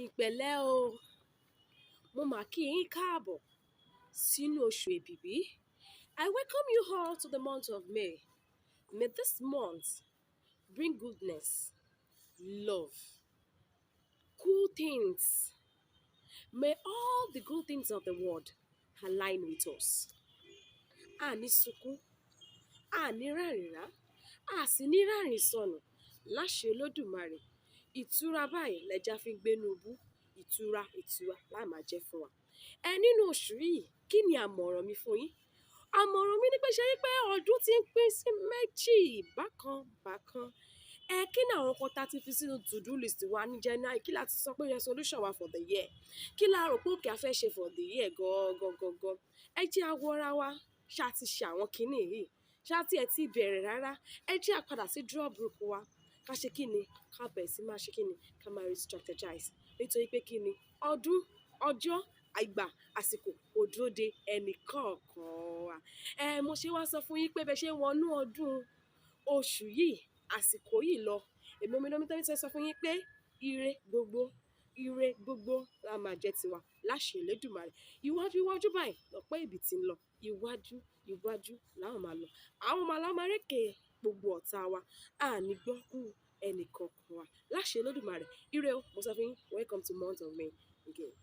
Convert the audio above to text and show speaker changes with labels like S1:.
S1: Ìpẹ̀lẹ́ o, mo mà kí yín káàbọ̀ sínú oṣù Èbìbí. I welcome you all to the month of May. May this month bring goodness, love, cool things. May all the good things of the world align with us. A ní sunkún, a ní rárìnrá, a sì ní rárìn sọnù láṣẹ Olódùmarè. Ìtura báyìí lẹja fi ń gbénú ibú, ìtura ìtura láà máa jẹ́ fún wa. Ẹ nínú oṣù yìí, kí ni àmọ̀ràn mi fún yín? Àmọ̀ràn mi ni pé ṣe rí pé ọdún tí ń pín sí méjì bákan bákan. Ẹ kí ni àwọn nǹkan ta ti fi sínú to-do list wa ní January? Kí la ti sọ pé resolution wa for the year? Kí la rò pé okay a fẹ́ ṣe for the year gangan gangan? Ẹ jẹ́ á wọra wa, ṣá ti ṣe àwọn kíní yìí? Ṣá tí ẹ ti bẹ̀rẹ̀ rárá? Ẹ jẹ́ á padà sí draw book wa. Ká ṣe kí ni? Ká bẹ̀rẹ̀ sí máa ṣe kí ni? Ká máa re-strategize. Nítorí pé kí ni? Ọdún, ọjọ́, ìgbà, àsìkò kò dúró de ẹnì kọ̀ọ̀kan wa. Ẹ mo ṣe wá sọ fún yín pé bẹ ṣe ń wọnú ọdún oṣù yìí, àsìkò yìí lọ. Èmi Omidan Tẹ́mi sọ fún yín pé ire gbogbo la máa jẹ́ tiwa láṣẹ Elédùmarè. Iwájú iwájú báyìí lọ̀pá ẹ̀bìtì ń lọ. Iwájú iwájú la ó máa lọ. Àwọn ọmọ la máa rékè gbogbo ọ̀tá wa. A ní gbọ́ kú ẹnì kọ̀ọ̀kan wa láṣẹ Elédùmarè. Ire o, mo sọ fún yín, welcome to month of May again.